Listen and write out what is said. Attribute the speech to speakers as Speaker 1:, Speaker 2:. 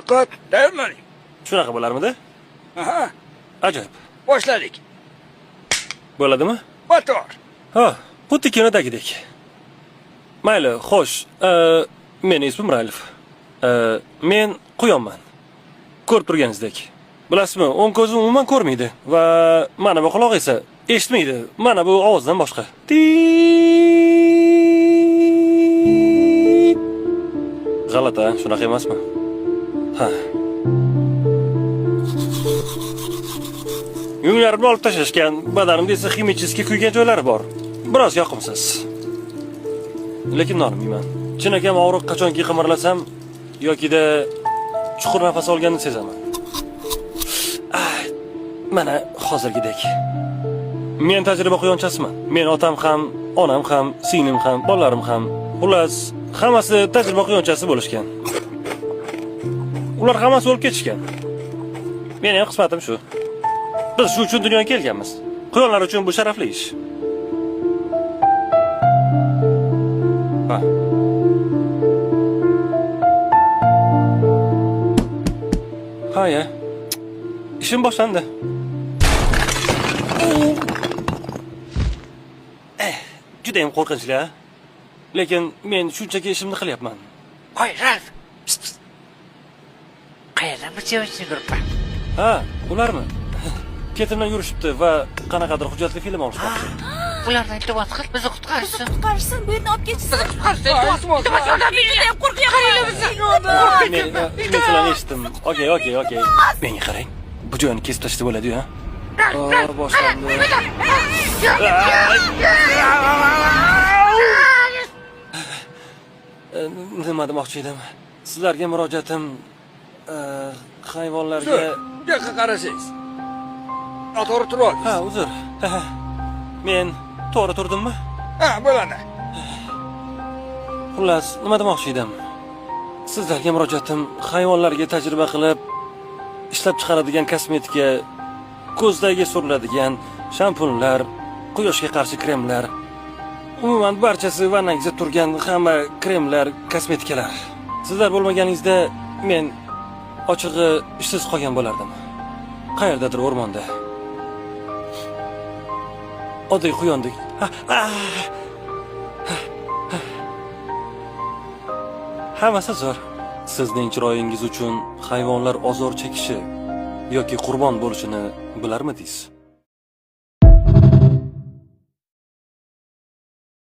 Speaker 1: Diqqat, tayyorlaning.
Speaker 2: Shunaqa bo'larmidi?
Speaker 1: Aha,
Speaker 2: Ajoyib.
Speaker 1: Boshladik.
Speaker 2: Bo'ladimi?
Speaker 1: Motor.
Speaker 2: Ha, xuddi kinodagidek. Mayli, xo'sh, meni ismim Ralf. Men quyonman. Ko'rib turganingizdek. Bilasizmi, o'ng ko'zim umuman ko'rmaydi va mana bu quloq esa eshitmaydi. Mana bu ovozdan boshqa. Tit. G'alati, a? Shunaqa emasmi? Ha. Yunglarimni olib tashlashgan, badanimda esa ximический kuygan joylari bor. Biroz yoqimsiz. Lekin nolimayman. Chinakam og'riq qachonki qimirlasam yokida chuqur nafas olganini sezaman. Ah, mana hozirgidek. Men tajriba quyonchasiman. Men otam ham, onam ham, singlim ham, bolalarim ham. Xullas, hammasi tajriba quyonchasi bo'lishgan. Ular hammasi o'lib ketishgan. Meni ham qismatim shu. Biz shu uchun dunyoga kelganmiz. Quyonlar uchun bu sharafli ish. Ha. Ha ya. Ishim boshlandi. Juda ham qo'rqinchli, a? Lekin men shunchaki ishimni qilyapman.
Speaker 3: Voy, Ralf. Pst, pst. Qayerdan bu sevimli gruppa?
Speaker 2: Ha, ularmi? Ketimdan yurishibdi va qanaqadir hujjatli film olishmoqchi.
Speaker 3: Ulardan iltimos qil, bizni qutqarishsin.
Speaker 4: Qutqarishsin, bu yerdan olib ketishsin.
Speaker 3: Bizni qutqarishsin, iltimos. Iltimos, yordam bering.
Speaker 4: Judayam qo'rqyapman.
Speaker 2: Men sizlarni eshitdim. Okey, okey, okey. Menga qarang. Bu joyini kesib tashlasa bo'ladi-yu, ha? Boshlandi. Nima demoqchi edim? Sizlarga murojaatim hayvonlarga
Speaker 1: Uzr, bu yoqqa qarasangiz. Noto'g'ri turib oldingiz.
Speaker 2: Ha, uzr. Men to'g'ri turdimmi?
Speaker 1: Ha, bo'ladi.
Speaker 2: Xullas, nima demoqchi edim? Sizlarga murojaatim hayvonlarga tajriba qilib ishlab chiqaradigan kosmetika, ko'zdagi suriladigan shampunlar, quyoshga qarshi kremlar, umuman barchasi vannangizda turgan hamma kremlar, kosmetikalar. Sizlar bo'lmaganingizda men ochig'i ishsiz qolgan bo'lardim. Qayerdadir o'rmonda. Oddiy quyondek. Hammasi zo'r. Sizning chiroyingiz uchun hayvonlar ozor chekishi yoki qurbon bo'lishini bilarmidingiz?